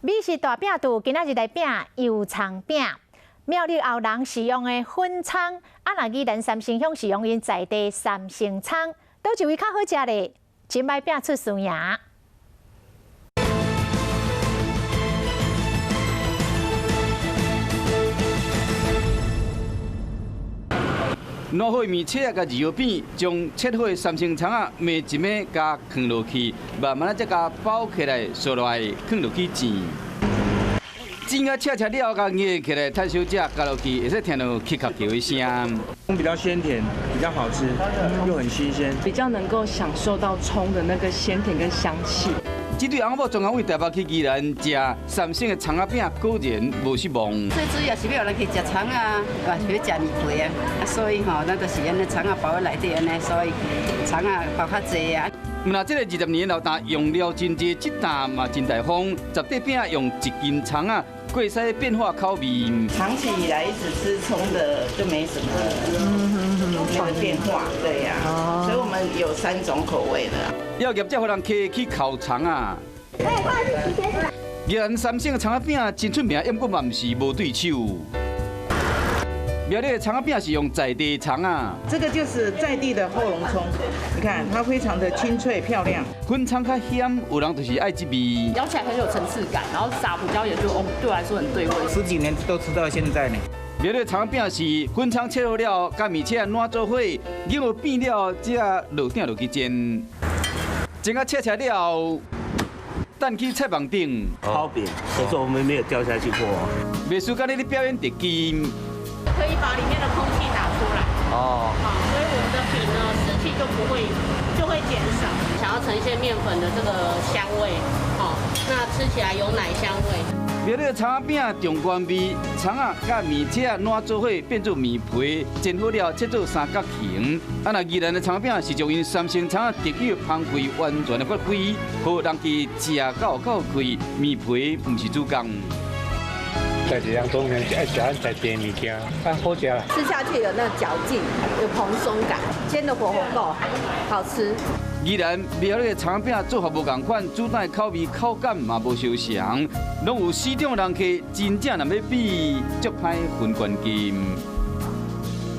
美食大拚桌，今仔日來拚油蔥餅。苗栗後人是用的粉蔥，啊，若宜蘭三星鄉是用𪜶在地三星蔥，佗一位較好食咧？真歹拚出輸贏。滷好麵切仔佮魚餅，將切好的三星蔥仔糜一糜，共囥落去，慢慢仔才共包起來，刷落來囥落去煎。煎甲切切了，共捏起來，趁燒食，咬落去會使聽著咔咔叫的聲。比較鮮甜，比較好吃，又很新鮮，比較能夠享受到蔥的那個鮮甜跟香氣。這對翁某專工為台北去宜蘭食三星的蔥仔餅，果然無失望。最主要是欲予人去食蔥仔，嘛是欲食麵皮啊，所以吼，咱就是按呢蔥仔包佇內底按呢，所以蔥仔包較濟啊。毋但這个20年老大用料真濟，這擔嘛真大方，十塊餅用1斤蔥仔，過使變化口味。長期以來一直吃蔥的就沒什麼那個變化，對呀，所以我們有三種口味的。要業者予人客去烤蔥仔。宜蘭三星的蔥仔餅真出名，毋過嘛毋是無對手。苗栗的蔥仔餅是用在地蔥仔，這個就是在地的後龍蔥，你看它非常的清脆漂亮。粉蔥較鹹，有人就是愛這味。咬起來很有層次感，然後撒胡椒也就哦，對我來說很對味。十幾年都吃到現在呢。苗栗蔥仔餅是粉蔥切好了，佮麵切滷做伙，牛變了，才落鼎落去煎。煎甲切切了，擲去菜網頂。拋餅，可是我們沒有掉下去過。袂輸佮你咧表演特技。可以把裡面的空氣打出來。哦。好，所以我們的餅呢，濕氣就不會，就會減少。想要呈現麵粉的這個香味，好，那吃起來有奶香味。苗栗蔥仔餅重原味，蔥仔佮麵切仔滷做伙變做麵皮，煎好了切做三角形。啊，若宜蘭的蔥仔餅是將𪜶三星蔥仔特有香味完全的發揮，予人去食到夠開，麵皮毋是主角。在地人當然愛食咱在地的物件，啊好食啦。吃下去有那嚼勁，有蓬鬆感，煎的火候夠，好吃。宜蘭苗栗的蔥仔餅做法無仝款，煮蛋的口味口感嘛無相仝，攏有四種人客真正若欲比，足歹分冠軍。